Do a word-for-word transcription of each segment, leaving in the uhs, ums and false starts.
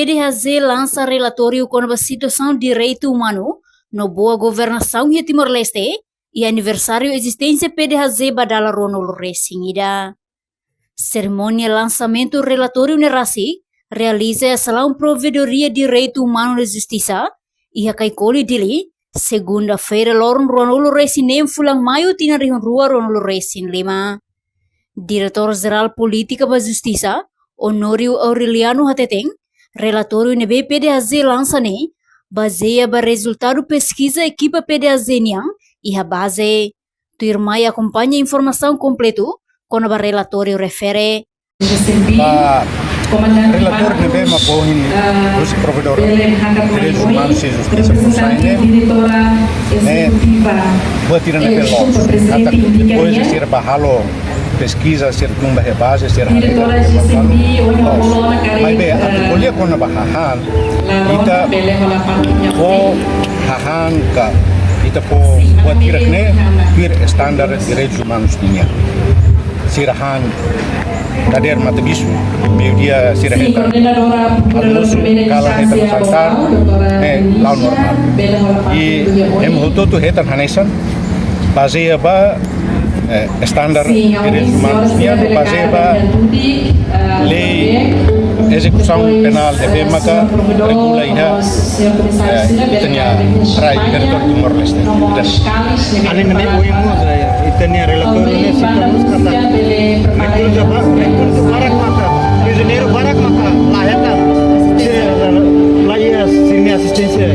P D H J lansa relatóriu kona-ba situasaun direitu umanu no boa governasaun iha Timor-Leste, iha aniversáriu ezisténsia P D H J ba dala ruanulu-resin-ida. Serimónia lansamentu relatóriu ne'e rasik realiza iha Salaun Provedoria Direitu Umanu no Justisa, iha Caicoli, Dili, segunda-feira, loron ruanulu-resin-neen fulan Maiu, tinan rihun rua ruanulu-resin-lima. Diretór Jerál Polítika ba Justisa, Honório Aureliano hateten, relatóriu ne'ebé P D H J lansa ne'e bazeia ba rezultadu peskiza ekipa P D H J nian iha baze. Tuirmai akompaña informasaun kompletu kona-ba relatóriu refere. Ba relatóriu ne'ebé mak ohin husi Provedór Direitus Umanus no Justisa fó sai ne'e, ne'e buat ida ne'ebé loos. Katak depois de sira bá halo peskiza, sira tun ba iha baze, sira haree katak buat balu loos. Maibé atu ko'alia kona-ba hahán, ita fó hahán ka, ita fó buat hirak ne'e tuir estandar direitus umanus nian. Sira han dadeer matabixu, meiudia sira hetan almosu, kalan hetan jantar, ne'e la'o normál. I ema hotu-hotu hetan hanesan, bazeia ba, eh, estandar direitus umanus nian, bazeia ba lei ezekusaun penál ne'ebé maka regula iha, eh, ita-nia rai territóriu Timor-Leste. Alin ne'e, ohin mós, eh, ita-nia relatóriu ne'e sita lus katak rekluta ba, rekluta barak maka, prizioneiru barak maka la hetan, sira la, la iha sira-nia asisténsia,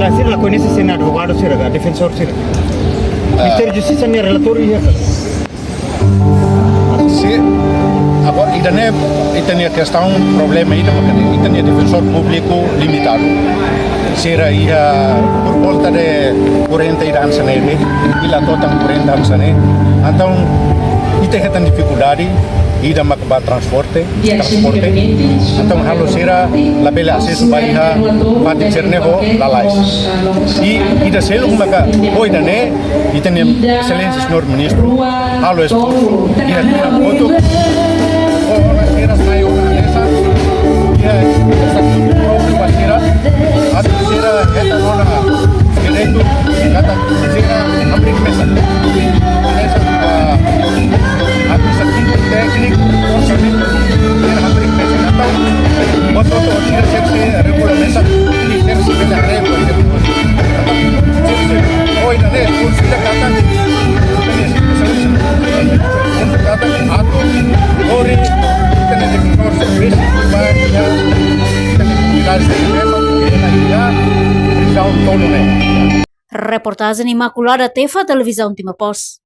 la, sira la koñese sira-nia advogadu sira ka, defensór sira. Ministériu Justisa nia relatóriu iha ka? Sin, agora, ida-ne'e, ita-nia kestaun, problema ida maka ne'e, ita-nia defensór públiku limitadu. Sira iha por volta de quarenta ida hanesan ne'e, ida la to'o tan quarenta hanesan ne'e. Entaun, ita hetan difikuldade, ida maka ba transporte, transporte. Entaun halo sira labele asesu ba iha fatin sira-ne'e ho lalais. I ida seluk maka, ho ida-ne'e, ita-nia Exelénsia Señór Ministru halo esforsu iha tinan kotuk, ho ona sira sai ona hanesan, iha estatutu própriu ba sira, atu sira hetan ona direitu, katak sira hamriik mesak. Hanesan, ah, administrativu, tékniku, orsamentu, sira hamriik mesak. Entaun, buat hotu sira tenke regula mesak, i tenke bele haree buat sira. Entaun, tenke ohin ne'e, por sida katak, untuk katak atu, lori, ita-nia diretór servisu, ba, iha, ita-nia komunidade, iha, prizaun tolu ne'e. Reportajen Imaculada Tefa, Televizaun Timor Post.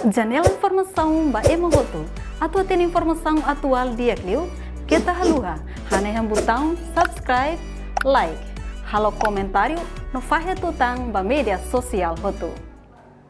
Janela informasaun ba ema hotu. Atu hatene informasaun atuál di'ak liu, keta haluha hanehan butaun subscribe, like, halo komentáriu no fahe tutan ba média sosiál hotu.